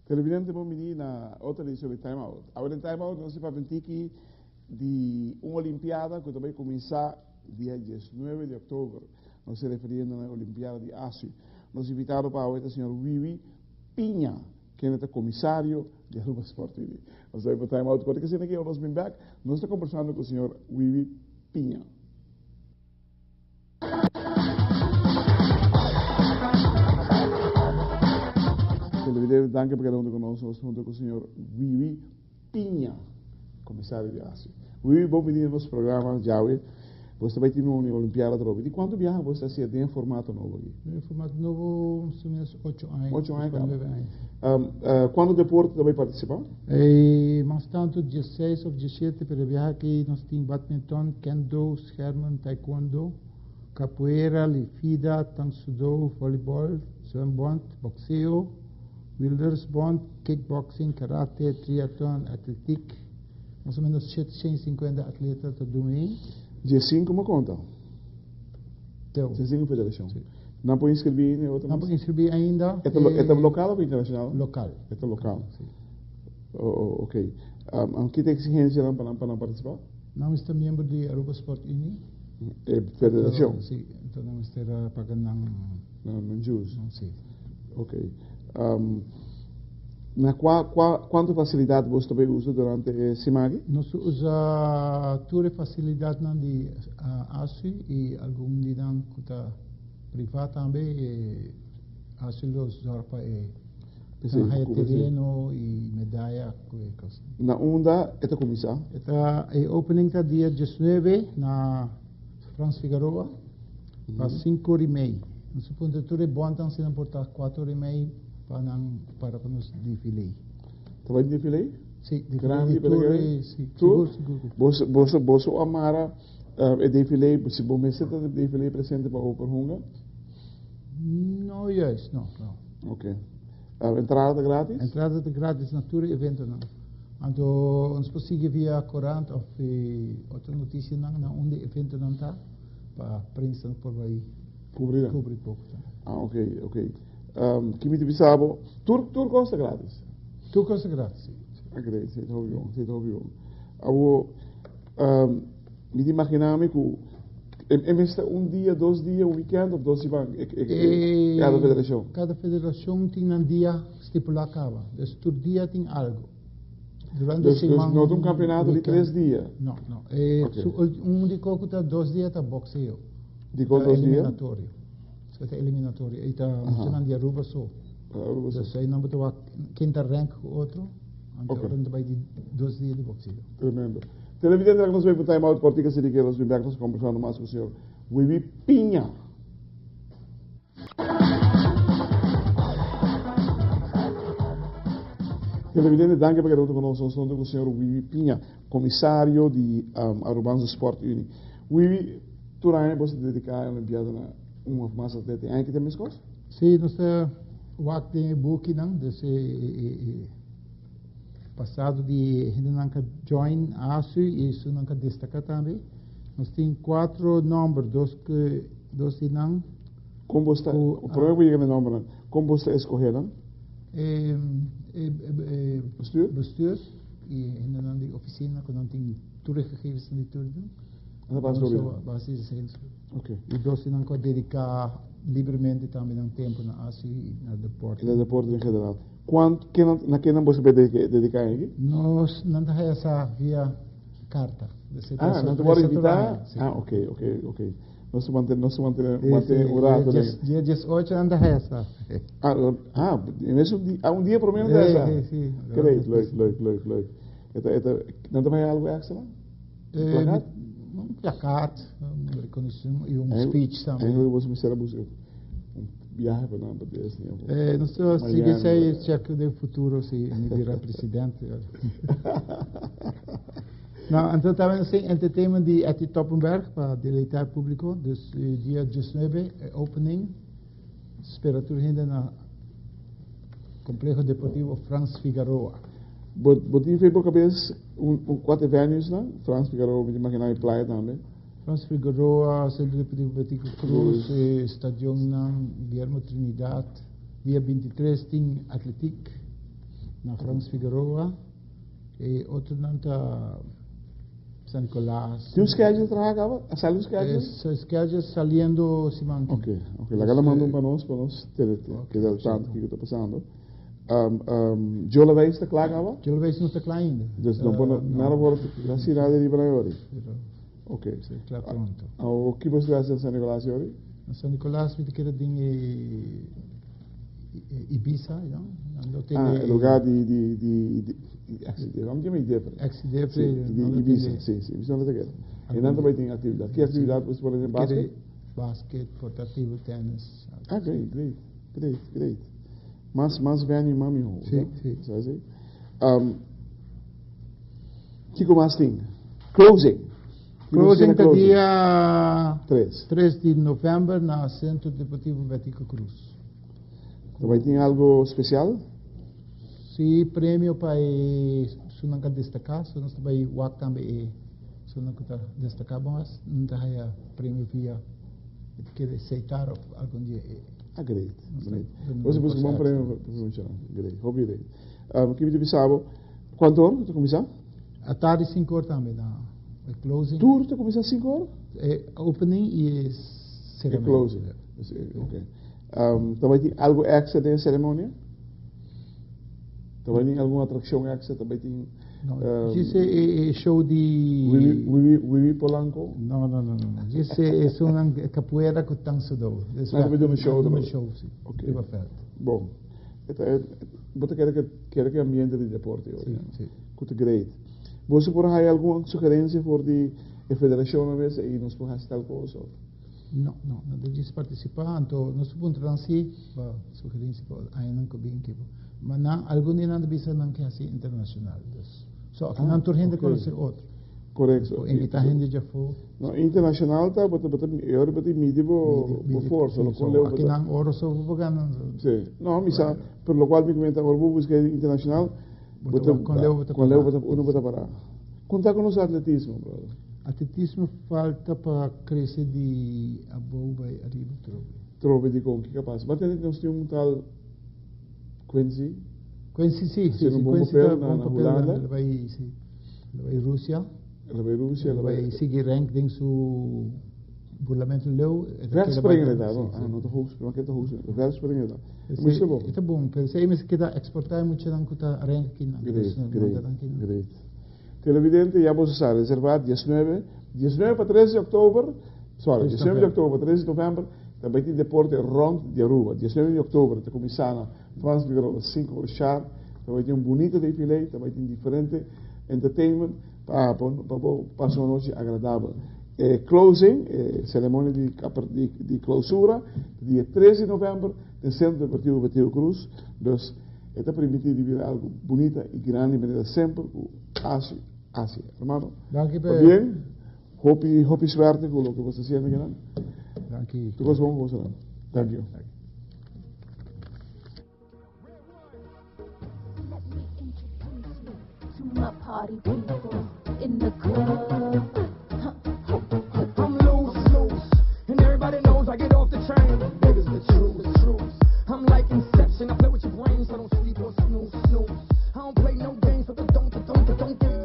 Televidente bon bini na otro edicion di Time Out. Awe den Time Out nos ta papia un tiki di un olimpiada cu ta bay cuminsa dia diesnuebe di october. Nos ta referiendo na e olimpiada di Asia. Nos invitado pa awe ta señor Wiwi Piña, kende ta comisario di Aruba Sport Unie. Nos ta bay pa Time Out. Cuando ke asina ke nos bin bek, nos ta combersando cu señor Wiwi Piña. Televidente, danki pa keda hunto cu nos. Nos ta hunto cu señor Wiwi Piña, comisario di ASI. Wiwi, bon bini na nos programa djawe. Bo ta bay tin un Olimpiada atrobe. Di cuanto biaha bo ta hacia den e formato nobo aki? Den e formato nobo, mas o menos ocho aña. Ocho aña caba. Nueve aña. Cuanto deporte ta bay participa? Mas tanto diesseis of diesshete, pero e biaha aki nos tin badminton, kendo, schermen, taekwondo, capoeira, lifida, tang soo do, volleyball, zwembond, boxeo, wielersbond, kickboxing, karate, triatlon, atletiek. Mas o menos 750 atleta ta dumi. Diesinku mo konta? Teu. Diesinku federashon. Si. Nan por inskribí ainda e otro Nan por inskribí ainda. E ta e ta lokal of internashonal? Lokal. E ta lokal. Si. Oh, oh, ok. Um, ki ta eksigensianan pa nan pa nan partisipá? Nan mester miembro di Aruba Sport Unie. E federashon? Si, enton nan mester paga nan. Nan dues. Si. Ok. Um, na kua, kua, kuantu fasilidat boso ta bay usa durante e siman aki? Nos ta usa tur e fasilidatnan di ASU i algun di nan ku ta privá tambe. E ASU lo zorg pa e nan haya tereno i medaya ku e kos. Na unda e ta kuminsá? E ta, e opening ta dia diesnuebe na Frans Figaroa pa sinku ora i mei. Nos a puntra tur e bòntan si nan por ta kuater ora i mei pa nan para pa nos defilé. Ta bai defilé? Si, defilé di tur e, si, Tur? sigur, sigur. Boso, boso, boso a mara e defilé, si bo mester ta defilé presente pa bo por hunga? No juist, no, no. Ok. Entrada ta gratis? Entrada ta gratis na tur e eventonan. Anto nos por sigui via korant of otro noticianan na unda e eventonan ta pa prensa por bai Cubri nan. cubri poco tambe. Ah, ok, ok. Ki mi ta bisa bo, tur, tur cos ta gratis? Tur cos ta gratis, si. Ah, great, si ta hopi bon, si ta hopi bon. Awor, mi ta imagina mi cu e mester un dia, dos dia, un weekend of dos siman e, e, cada federacion? Cada federacion tin nan dia stipula caba. Dus tur dia tin algo. Durante Dus, dus siman, no ta un campeonato di weekend. tres dia? No, no. E, Ok. su, un di cu ta dos dia ta boxeo. Di con Ta dos dia? eliminatorio. So ta eliminatorio. Y ta muchanan di Aruba so. Aruba so. Dus ahí nan bo ta wak ken ta rank cu otro. Anto Ok. ora nan ta bay di dos dia di boxeo. Tremendo. Televidente, laga nos bay pa time out cortico así di ke nos bin bek nos conversando mas cu señor Wiwi Piña. Televidente, danki pa keda hunto cu nos. Nos ta hunto cu señor Wiwi Piña, comisario di um, Arubanse Sport Unie. Wiwi, tur aña bo ta dedica e Olimpiada na un of mas atleta. E aña aki ta mescos? Sí, nos ta wak den e bukinan, dus e, e, e pasado di hendenan ka join ASU i esunnan ka destaca tambe. Nos tin cuatro nomber, dos ku dos di nan Kon bo sta, ku prome ku yega na e nombernan, kon bo sta eskohe nan? E, e, e, Bestuur? Bestuur i hendenan di oficina ku nan tin tur e gegevensnan di tur nan. Nan ta basa Nos riba. ta basa esei. Ok. I dos di nan ku a dedica libremente tambe nan tempo na ASU i na deporte. I na deporte en general. Kuant, kenan, na kenan bo sa dedica aki? Nos, nan ta haya sa via carta. Ah, nan ta wòrdu invitá? Ah, ok, ok, ok. Nos ta mantene, nos ta mantene, mantene un rato den. Dia 18 nan ta haya sa. Ah, ah, en mesun di, ah, un dia promé nan ta haya sa? Sí, sí. Great, leuk, leuk, leuk, leuk. E ta, e ta, nan ta haya algu extra? Un plakaat? Un plakaat, un reconocimiento y un speech tambe. Eigenlijk boso mester a busca un biahe pa nan pa Disney of Eh, nos ta sigui esei check den futuro si mi bira presidente. No, anto tambe nos tin entertainment di Etty Toppenberg pa deleita e publico. Dus dia 19 e opening. Spera tur hende na Complejo Deportivo Frans Figaroa. Bo tin fe bo kabes un kuater venues nan? Frans Figaroa, mi ta imaginá e playa tambe. Frans Figaroa, Centro Deportivo Betico Croes, e stadionnan Guillermo Trinidad. Dia 23 tin atletik na Frans Figaroa. E otronan ta San Nicolas. Tin un schedule traha kaba? A sali un schedule? E schedule saliendo siman. Ok. Laga la manda un pa nos, pa nos keda al tanto kiko ta pasando. Joe Laveist ta kla kaba? Joe Laveist no ta kla ainda. Dus no por nada por hasi nada riba nan yori? Ok. Si kla pronto. Awo ki bo ta hasi na San Nicolas yori? Na San Nicolas mi ta keda den e Ibiza, no? Ah, e lugar di di di di Exidefre, amo yama Idefre? Exidefre. Si, di Ibiza, si, si, Ibiza nan ta keda. E nan ta bai tin actividad. Ki actividad bo por haci? Basket? Basket, por ta table tennis. Ah, great, great, great, great. Mas, mas venue, mas miho. Si, si. Sa si? Kiko mas tin? Closing. Closing ta dia 3. 3 di november na Centro Deportivo Betico Croes. Ta bai tin algo special? Si, premio pa e sunan ka destaca, so nos ta bai wak tambe e sunan ku ta destaca mas, nan ta haya premio via e kere Setar of algun di e. Ah, great, great. Bo si busca bon premio pa muchanan. Great, hopi great. Ki mi ta bisa bo, cuanto or ta cuminsa? Atardi 5 or tambe na e closing. Tur ta cuminsa 5 or? E opening y e ceremonia. E closing, ok. Ta bai tin algo extra den e ceremonia? Ta bai tin algun atraccion extra? Ta bai tin... No, djis e show di... Wiwi, Wiwi Polanco? No, no, no, no. Djis e esunnan capoeira cu Tang Soo Do. Nan ta bai duna show? Duna show, si. Ok. Riba veld. Bon. Bo ta kere kere ki ambiente di deporte hoor. Si, si. Cu ta great. Boso por haya algun sugerencia for di e federacion a bes y nos por haci tal cosa of? No, no, no ta djis participa, anto nos por puntra nan si pa sugerencia pa añanan cu bin kibo. Ma nan, algun di nan ta bisa nan ke haci internacional, dus. So, aki nan tur hende conoce otro. Correcto. Por invita hende djafó. No, internacional ta, bo ta, bo ta, e ora bo ta midi bo, bo forsa, lo con leu bo ta. Aki nan oro so bo por gana. Si. No, mi sa, pero locual mi comenta, ora bo busca internacional, Bo ta con leu bo ta con leu bo ta, uno bo ta para. Con ta con nos atletismo, brother? Atletismo falta pa crece di abou bay ariba trobe. Trobe di con? Kico a pasa? Bo a tende nos tin un tal Quincy? Quincy, si, si, si, Quincy ta bon papel na, el a bay, si, el a bay Rusia. El a bay Rusia, el a bay sigui rank den su burlamento leu. Verspringen e ta, no? Ah, no ta hoogspringen, maar ke ta hoogspringen? Verspringen e ta. Mucho bon. E ta bon, pero esei mester keda exporta e muchanan ku ta rank akinan. Great, great, great. Televidente, ya boso sa, reserva 19, 19 pa 13 di oktober, sorry, 19 di oktober pa 13 di november, ta bai tin deporte rond di Aruba. 19 di oktober ta kuminsá na Frans Figueroa, 5 ora sharp, ta bai tin un bunita defilé, ta bai tin diferente entertainment pa pa bo pasa un anochi agradabel. E closing, e ceremonia di di di clausura, ta dia 13 di november den Centro Deportivo Beteo Cruz. Dus e ta permiti di bira algo bunita y grandi manera semper cu haci haci. Hermano, Danki pa bien, hopi hopi suerte cu loke bo ta haciendo akinan. Danki. Tur cos bon cu boso nan. Thank you. Let me introduce you to my party people in the club. I'm loose, loose, and everybody knows I get off the train. Baby's the truth, the truth. I'm like Inception, I play with your brains, I don't sleep or snooze, snooze. I don't play no games, but the don't, the don't, the don't get.